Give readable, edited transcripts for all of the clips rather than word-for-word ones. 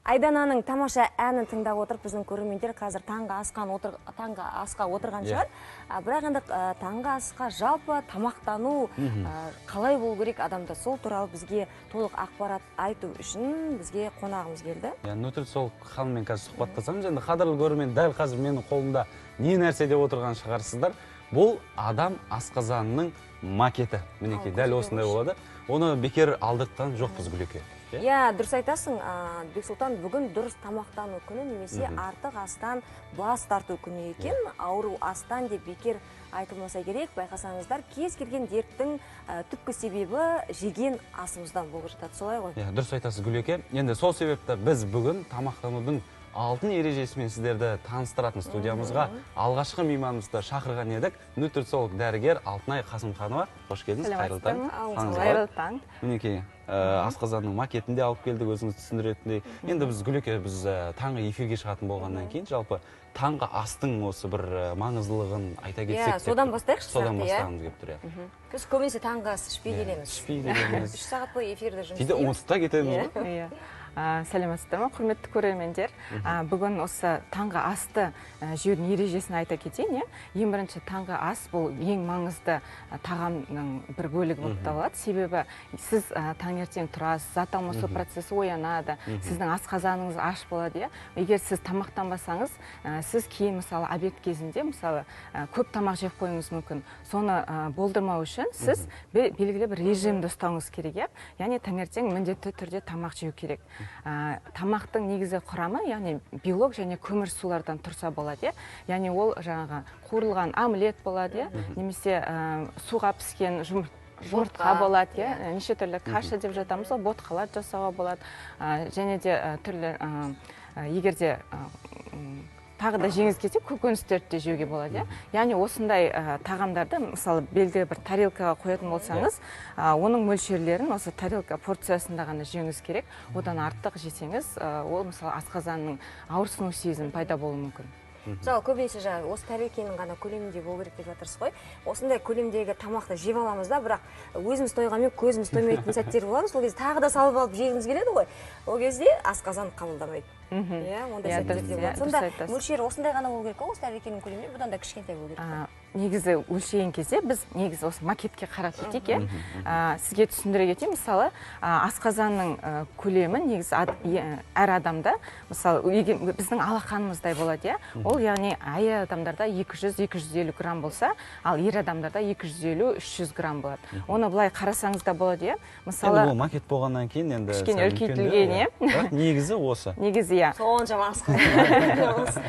Айдананың тамаша әнін тыңдап отырып, біздің көрермендер қазір таңғы асқа отырған шығар. Бірақ енді таңғы асқа, жалпы тамақтану қалай болу керек адамда, сол туралы бізге толық ақпарат айту үшін бізге қонағымыз келді. Иә, нутрициолог ханыммен қазір сұхбаттасамыз. Енді, қадірлі көрермен, дәл қазір менің қолымда не нәрсе деп отырған шығарсыздар. Бұл адам асқазанының макеті. Мінекей, дәл осындай болады. Оны бекер алдыртқан жоқпыз, Гүлеке. Иә, yeah, дұрыс айтасың, Бексұлтан. Бүгін дұрыс тамақтану күні немесе артық астан бас тарту күні екен. Ауру астан деп бекер айтылмаса керек. Байқасаңыздар, кез келген дерттің түпкі себебі жеген асымыздан болып жатады, солай ғой? Иә, дұрыс айтасыз, Гүлеке. Енді сол себепті біз бүгін тамақтанудың алтын ережесімен сіздерді таныстыратын студиямызға алғашқы мейманымызды шақырған едік. Нутрициолог дәрігер Алтынай Қасымханова, қош келдіңіз, қайырлы таң. Қайырлы таң. Мінекей, асқазанның макетін де алып келдік, өзіңіз түсіндіретіндей. Енді біз, Гүлеке, біз таңғы эфирге шығатын болғаннан кейін жалпы таңғы астың осы бір маңыздылығын айта кетсек. Иә, содан бастайықшы. Содан бастағымыз келіп тұр, иә. Біз көбінесе таңғы ас ішпей келеміз. Ішпей келеміз. 3 сағат бойы эфирде жұмыс Кейде ұмытып та кетеміз ғой. Иә. Сәлеметсіздер ме, құрметті көрермендер! Бүгін осы таңғы асты жеудің ережесін айта кетейін, иә. Ең бірінші, таңғы ас бұл ең маңызды тағамның бір бөлігі болып табылады, себебі сіз таңертең тұрасыз, зат алмасу процесі оянады, сіздің асқазаныңыз аш болады, иә. Егер сіз тамақтанбасаңыз, сіз кейін, мысалы, обед кезінде, мысалы, көп тамақ жеп қоюыңыз мүмкін. Соны болдырмау үшін сіз белгілі бір режимді ұстауыңыз керек, иә. Яғни таңертең міндетті түрде тамақ жеу керек. Тамақтың негізгі құрамы, яғни белок және көмірсулардан тұрса болады, иә. Яғни ол жаңағы қуырылған омлет болады, иә, немесе суға піскен жұмыртқа болады, иә, неше түрлі каша деп жатамыз ғой, ботқалар жасауға болады. Және де түрлі егер де тағы да жегіңіз келсе, көкөністерді де жеуге болады, иә. Яғни осындай тағамдарды, мысалы, белгілі бір тарелкаға қоятын болсаңыз, оның мөлшерлерін осы тарелка порциясында ғана жеуіңіз керек. Одан артық жесеңіз, ол, мысалы, асқазанның ауырсыну сезімі пайда болуы мүмкін. Мысалы, көбінесе жаңағы осы тарелкенің ғана көлемінде болу керек деп жатырсыз ғой. Осындай көлемдегі тамақты жеп аламыз да, бірақ өзіміз тойғанмен көзіміз тоймайтын сәттер болады. Сол кезде тағы да салып алып жегіміз келеді ғой. Ол кезде асқазан қабылдамайды, иә, ондай Иә, сәттер дұрыс, де иә, болады. дұрыс Сонда айтасыз. мөлшері осындай ғана болу керек қой, осы тарелкенің көлемінде, бұдан да кішкентай болу керек па? Негізі өлшеген кезде біз негізі осы макетке қарап кетейік, иә. Сізге түсіндіре кетейін. Мысалы, асқазанның көлемі негізі әр адамда, мысалы, біздің алақанымыздай болады, иә. Ол, яғни әйел адамдарда 200-250 грамм болса, ал ер адамдарда 250-300 грамм болады. Оны былай қарасаңыз да болады, иә, мысалы. Енді бұл макет болғаннан кейін енді Кішкене сәл үлкендеу, үлкейтілген, иә. Бірақ негізі осы. Негізі, иә. Соншама асқазан.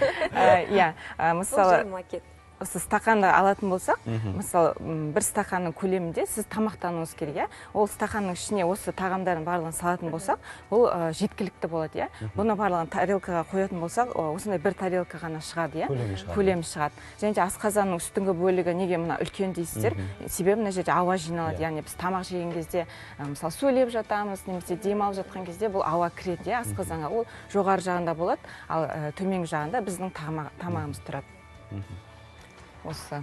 Иә, Бұл мысалы, жай макет. осы стақанды алатын болсақ, мысалы, бір стақанның көлемінде сіз тамақтануыңыз керек, иә. Ол стақанның ішіне осы тағамдардың барлығын салатын болсақ, ол жеткілікті болады, иә. Бұны барлығын тарелкаға қоятын болсақ, осындай бір тарелка ғана шығады, иә. Көлемі шығады. Көлемі шығады. Және де асқазанның үстіңгі бөлігі неге мына үлкен дейсіздер? Себебі мына жерде ауа жиналады. Яғни біз тамақ жеген кезде, мысалы, сөйлеп жатамыз немесе демалып жатқан кезде бұл ауа кіреді, иә, асқазанға. Ол жоғары жағында болады, ал төменгі жағында біздің тамағымыз тұрады осы.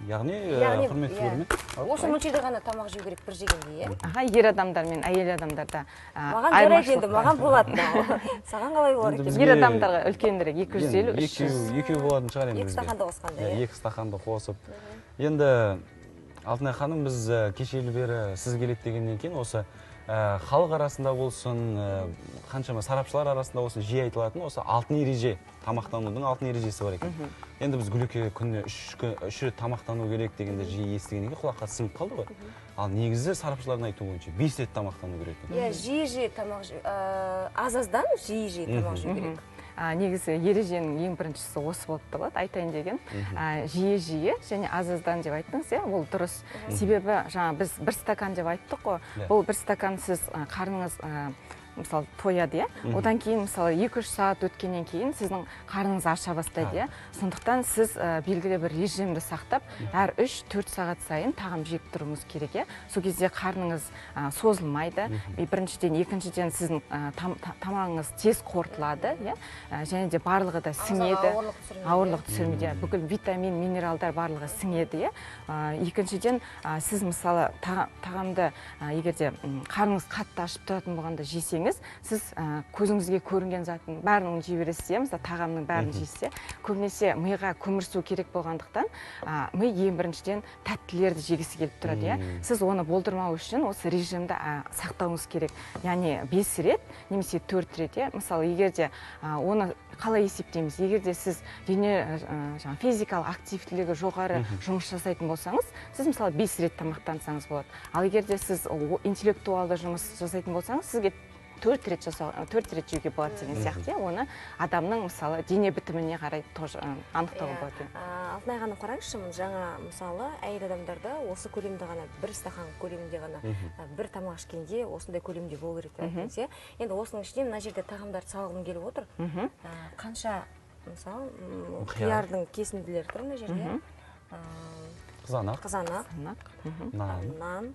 Яғни, Яғни, құрметті иә. көрермен, Осы мөлшерде ғана тамақ жеу керек бір жегенде, иә? Аха, ер адамдар мен әйел адамдарда Маған жарайды. айырмашылық Енді бар. маған болады мынау. Саған қалай болар Енді екен? бізге Ер адамдарға үлкенірек, 250, 300. Екеу болатын шығар енді Екі бізге. стақанды қосқанда, Иә, иә? екі стақанды қосып. Енді, Алтынай ханым, біз кешелі бері сіз келеді дегеннен кейін осы халық арасында болсын, қаншама сарапшылар арасында болсын, жиі айтылатын осы алтын ереже, тамақтанудың алтын ережесі бар екен. Енді біз, Гүлеке, күніне үш рет тамақтану керек дегенді жиі естігеннен кейін құлаққа сіңіп қалды ғой. Ал негізі сарапшылардың айтуы бойынша бес рет тамақтану керек екен. Иә, жиі жиі тамақ жеу, аз аздан жиі жиі тамақ жеу керек. Негізі ереженің ең біріншісі осы болып табылады айтайын деген. Жиі жиі және аз аздан деп айттыңыз, иә, ол дұрыс. Себебі жаңа біз бір стакан деп айттық қой. Бұл бір стакан сіз қарныңыз мысалы, тояды, иә. Одан кейін, мысалы, 2-3 сағат өткеннен кейін сіздің қарныңыз аша бастайды, иә. Сондықтан сіз белгілі бір режимді сақтап, әр 3-4 сағат сайын тағам жеп тұруыңыз керек, иә. Сол кезде қарныңыз созылмайды и біріншіден, екіншіден, сіздің тамағыңыз тез қорытылады, иә. Және де барлығы да сіңеді. Ауырлық түсірмейді. Ауырлық түсірмейді, иә. Бүкіл витамин, минералдар барлығы сіңеді, иә. Екіншіден, сіз, мысалы, тағамды егер де қарныңыз қатты ашып тұратын болғанда жесеңіз жесеңіз, сіз көзіңізге көрінген заттың бәрін жей бересіз, иә, мысалы тағамның бәрін жейсіз, иә. Көбінесе миға көмірсу керек болғандықтан, ми ең біріншіден тәттілерді жегісі келіп тұрады, иә. Сіз оны болдырмау үшін осы режимді сақтауыңыз керек. Яғни 5 рет немесе 4 рет, иә. Мысалы, егер де оны қалай есептейміз? Егер де сіз дене жаңа физикалық активтілігі жоғары жұмыс жасайтын болсаңыз, сіз мысалы 5 рет тамақтансаңыз болады. Ал егер де сіз интеллектуалды жұмыс жасайтын болсаңыз, сізге 4 рет жасау, 4 рет жеуге болады деген сияқты, иә. Оны адамның мысалы дене бітіміне қарай тоже анықтауға болады. Алтынай ханым, қараңызшы, жаңа мысалы әйел адамдарда осы көлемде ғана, бір стақан көлемінде ғана бір тамақ ішкенде осындай көлемде болу керек деп айттыңыз, иә. Енді осының ішіне мына жерде тағамдарды салғым келіп отыр. Қанша мысалы қиярдың кесінділері тұр мына жерде. Қызанақ. Қызанақ. Нан.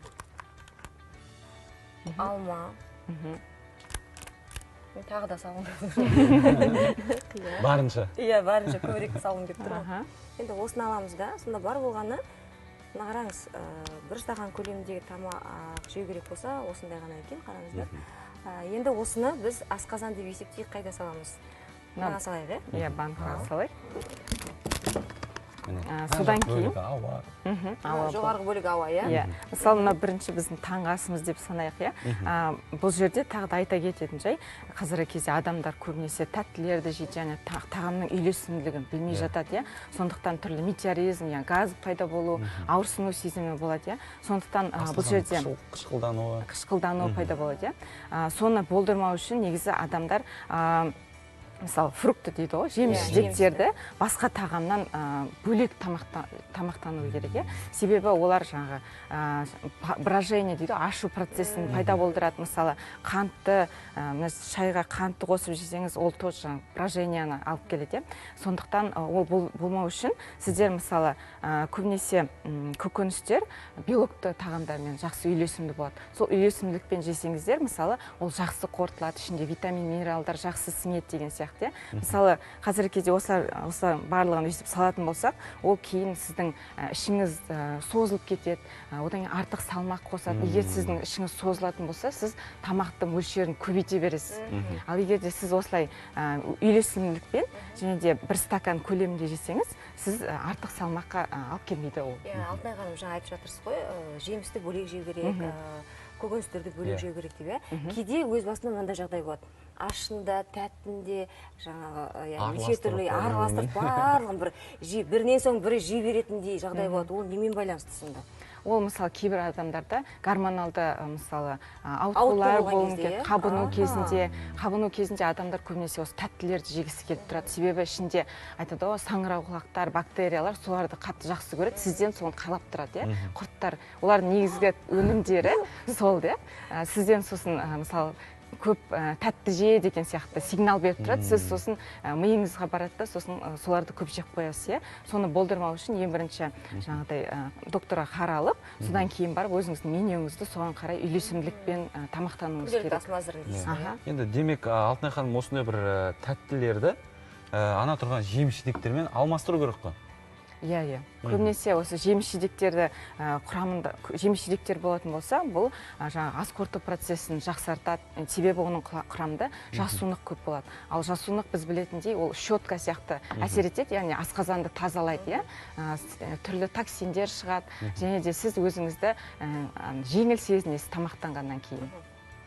Алма. Мен тағы да салғым келіп тұр. Барынша. Иә, барынша көбірек салғым келіп тұр. Енді осыны аламыз да, сонда бар болғаны, мына қараңыз, бір стақан көлеміндегі тамақ жеу керек болса, осындай ғана екен, қараңыздар. Енді осыны біз асқазан деп есептейік, қайда саламыз? Мына салайық, иә? Иә, банкаға салайық. Содан кейін ауа. Жоғарғы бөлігі ауа, иә? Иә. Мысалы, мына бірінші біздің таңғы асымыз деп санайық, иә? Бұл жерде тағы да айта кететін жай, қазіргі кезде адамдар көбінесе тәттілерді жейді және тағамның үйлесімділігін білмей жатады, иә? Сондықтан түрлі метеоризм, яғни газ пайда болу, ауырсыну сезімі болады, иә? Сондықтан бұл жерде қышқылдану пайда болады, иә? Соны болдырмау үшін негізі адамдар мысалы фрукты дейді ғой, жеміс жидектерді басқа тағамнан бөлек тамақтану керек, иә. Себебі олар жаңағы брожение дейді, ашу процесін пайда болдырады. Мысалы, қантты, шайға қантты қосып жесеңіз, ол тоже жаңағы броженияны алып келеді, иә. Сондықтан ол болмау үшін сіздер мысалы көбінесе көкөністер белокты тағамдармен жақсы үйлесімді болады. Сол үйлесімділікпен жесеңіздер, мысалы, ол жақсы қорытылады, ішінде витамин, минералдар жақсы сіңеді деген сияқты. Мысалы, қазіргі кезде осылар барлығын өйстіп салатын болсақ, ол кейін сіздің ішіңіз созылып кетеді, одан кейін артық салмақ қосады. Егер сіздің ішіңіз созылатын болса, сіз тамақтың мөлшерін көбейте бересіз. Ал егер де сіз осылай үйлесімділікпен және де бір стакан көлемінде жесеңіз, сіз артық салмаққа алып келмейді ол. Алтынай ханым, жаңа айтып жатырсыз ғой, жемісті бөлек жеу керек, көкөністерді бөлек жеу керек деп, иә. Кейде өз басымда мынандай жағдай болады. Ашында, тәттінде, жаңағы, неше түрлі араластырып, барлығын бір бірінен соң бірі жей беретіндей жағдай болады. Ол немен байланысты сонда? Ол мысалы кейбір адамдарда гормоналды мысалы ауытқулар болуы мүмкін. Қабыну кезінде адамдар көбінесе осы тәттілерді жегісі келіп тұрады. Себебі ішінде айтады ғой, саңырауқұлақтар, бактериялар соларды қатты жақсы көреді, сізден соны қалап тұрады, иә. Құрттар, олардың негізгі өнімдері сол, иә. Сізден сосын мысалы көп тәтті же деген сияқты сигнал беріп тұрады. Сіз сосын миыңызға барады да, сосын соларды көп жеп қоясыз, иә. Соны болдырмау үшін ең бірінші жаңағыдай докторға қаралып, содан кейін барып өзіңіздің менюңізді соған қарай үйлесімділікпен тамақтануыңыз керек. Күнделікті ас мәзірін дейсіз ғой, иә? Енді демек, Алтынай ханым, осындай бір тәттілерді ана тұрған жеміс жидектермен алмастыру керек қой. Иә, иә. Көбінесе осы жеміс жидектерді құрамында жеміс жидектер болатын болса, бұл жаңағы ас қорыту процесін жақсартады. Себебі оның құрамында жасуынық көп болады. Ал жасуынық біз білетіндей, ол щетка сияқты әсер етеді, яғни асқазанды тазалайды, иә. Түрлі токсиндер шығады. Және де сіз өзіңізді жеңіл сезінесіз тамақтанғаннан кейін.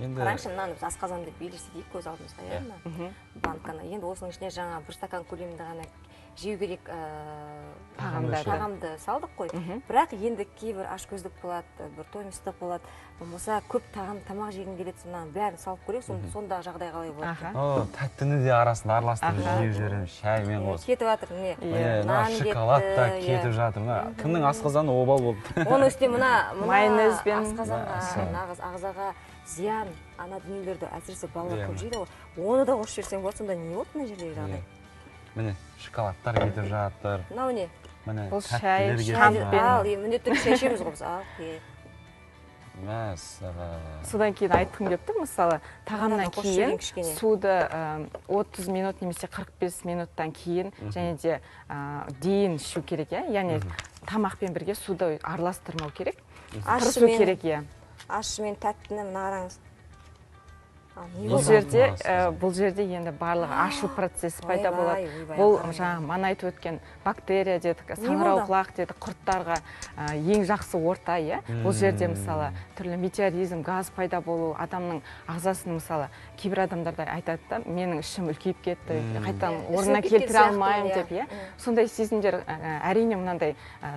Қараңызшы, мынаны біз асқазан деп елестетейік көз алдымызға, иә, мына банканы. Енді осының ішіне жаңа бір стакан көлемінде ғана жеу керек тағамды салдық қой. Бірақ енді кейбір ашкөздік болады, бір тойымсыздық болады, болмаса көп тамақ жегім келеді, мынаның бәрін салып көрейік, сондағы жағдай қалай болады? Тәттіні де арасында араластырып жеп жібереміз, шаймен қосып. Кетіп жатыр, міне. Мына шоколад та кетіп жатыр. Мына кімнің асқазаны обал болды. Оның үстіне мына майонезбен асқазанға, нағыз ағзаға зиян ана дүниелерді әсіресе балалар көп жейді ғой. Оны да қосып жіберсең болады, сонда не болды мына жердегі жағдай? Міне, шоколадтар кетіп жатыр. Мынау не? Міне, бұл шай, тәттілер кетіп қантпен. жатыр. Ал, міндетті түрде шай ішеміз ғой біз. Ал, Мәссаған. Содан кейін айтқым келіп тұр, мысалы, тағамнан Қосып кейін жіберейін кішкене. суды 30 минут немесе 45 минуттан кейін және де дейін ішу керек, иә? Яғни тамақпен бірге суды араластырмау керек. Тырысу керек, иә. Ащы мен тәттіні мына қараңыз. Бұл жерде, бұл жерде енді барлығы ашу процесі пайда болады. Бұл жаңағы мана айтып өткен бактерия дедік, саңырауқұлақ дедік, құрттарға ең жақсы орта, иә. Бұл жерде мысалы түрлі метеоризм, газ пайда болу, адамның ағзасын, мысалы кейбір адамдарда айтады да, менің ішім үлкейіп кетті, қайтадан орнына келтіре алмаймын деп, иә. Сондай сезімдер әрине мынандай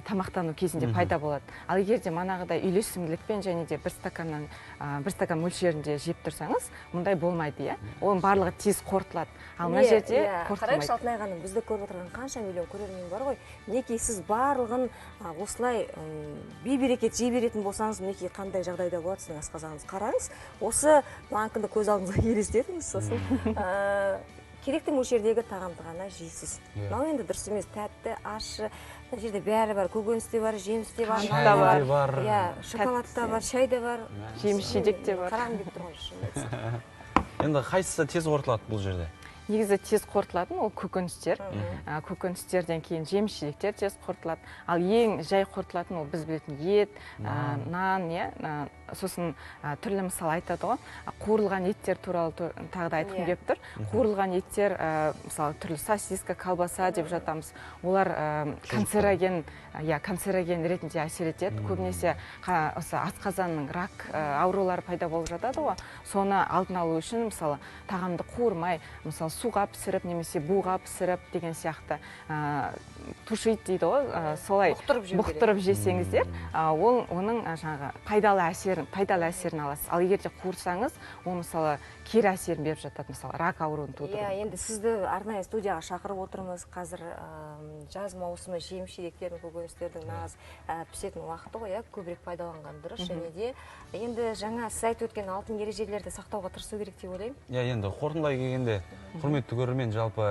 тамақтану кезінде пайда болады. Ал егер де манағыдай үйлесімділікпен және де бір стаканнан бір стакан мөлшерінде жеп тұрсаңыз, мұндай болмайды, иә. Оның барлығы тез қорытылады. Ал мына жерде қорытылмайды. Қарайықшы, Алтынай ханым, бізді көріп отырған қанша миллион көрермен бар ғой. Мінекей, сіз барлығын осылай бейберекет жей беретін болсаңыз, мінекей қандай жағдайда болады сіздің асқазаныңыз. Қараңыз, осы бланкіні көз алдыңызға елестетіңіз, сосын керекті мөлшердегі тағамды ғана жейсіз. Мынау енді дұрыс емес, тәтті, ащы, мына жерде бәрі бар, көкөніс те бар, жеміс те бар, шай да бар, иә, шоколад та бар, шай да бар, жеміс жидек те бар. Қарағым келіп тұр ғой, шынын айтсам. Енді қайсысы тез қорытылады бұл жерде? Негізі тез қорытылатын ол көкөністер. Көкөністерден кейін жеміс жидектер тез қорытылады. Ал ең жай қорытылатын ол біз білетін ет, нан, иә. Сосын түрлі, мысалы айтады ғой, қуырылған еттер туралы тағы да айтқым келіп тұр. Қуырылған еттер, мысалы түрлі сосиска, колбаса деп жатамыз. Олар канцероген, иә, канцероген ретінде әсер етеді. Көбінесе осы асқазанның рак аурулары пайда болып жатады ғой. Соны алдын алу үшін, мысалы, тағамды қуырмай, мысалы суға пісіріп немесе буға пісіріп деген сияқты, тушить дейді ғой, солай бұқтырып жесеңіздер, ол оның жаңағы пайдалы әсерін аласыз. Ал егер де қуырсаңыз, ол мысалы кері әсерін беріп жатады, мысалы рак ауруын тудыру. Иә, енді сізді арнайы студияға шақырып отырмыз. Қазір жаз маусымы, жеміс жидектердің, көкөністердің нағыз пісетін уақыты ғой, иә, көбірек пайдаланған дұрыс. Және де енді жаңа сіз айтып өткен алтын ережелерді сақтауға тырысу керек деп ойлаймын. Иә, енді қорытындылай келгенде, құрметті көрермен, жалпы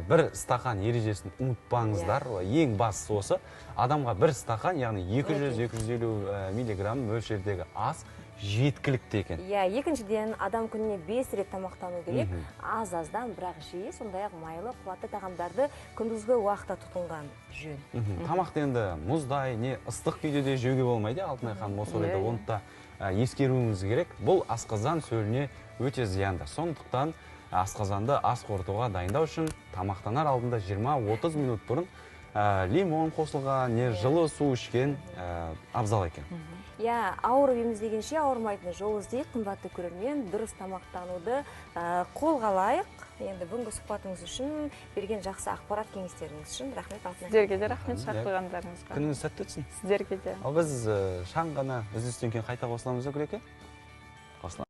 бір стақан ережесін ұмытпаңыздар. Ең бастысы осы, адамға бір стақан, яғни 200-250 миллиграмм мөлшердегі ас жеткілікті екен. Иә, екіншіден, адам күніне 5 рет тамақтану керек. Аз-аздан, бірақ жиі, сондай-ақ майлы, қуатты тағамдарды күндізгі уақытта тұтынған жөн. Тамақты енді мұздай, не ыстық күйде де жеуге болмайды, Алтынай ханым, осы орайда оны да ескеруіңіз керек. Бұл асқазан сөліне өте зиянды. Сондықтан асқазанды ас қорытуға дайындау үшін тамақтанар алдында 20-30 минут бұрын лимон қосылған, не жылы су ішкен абзал екен. Иә, ауырып еміз дегенше ауырмайтын жол іздейік, қымбатты көрермен, дұрыс тамақтануды қолға алайық. Енді бүгінгі сұхбатыңыз үшін, берген жақсы ақпарат кеңестеріңіз үшін рахмет, Алтынай. Сіздерге де рахмет шақырғандарыңызға. Күніңіз сәтті өтсін. Сіздерге де. Ал біз шаң ғана үзілістен кейін қайта қосыламыз ба, Гүлеке? Қосыламыз.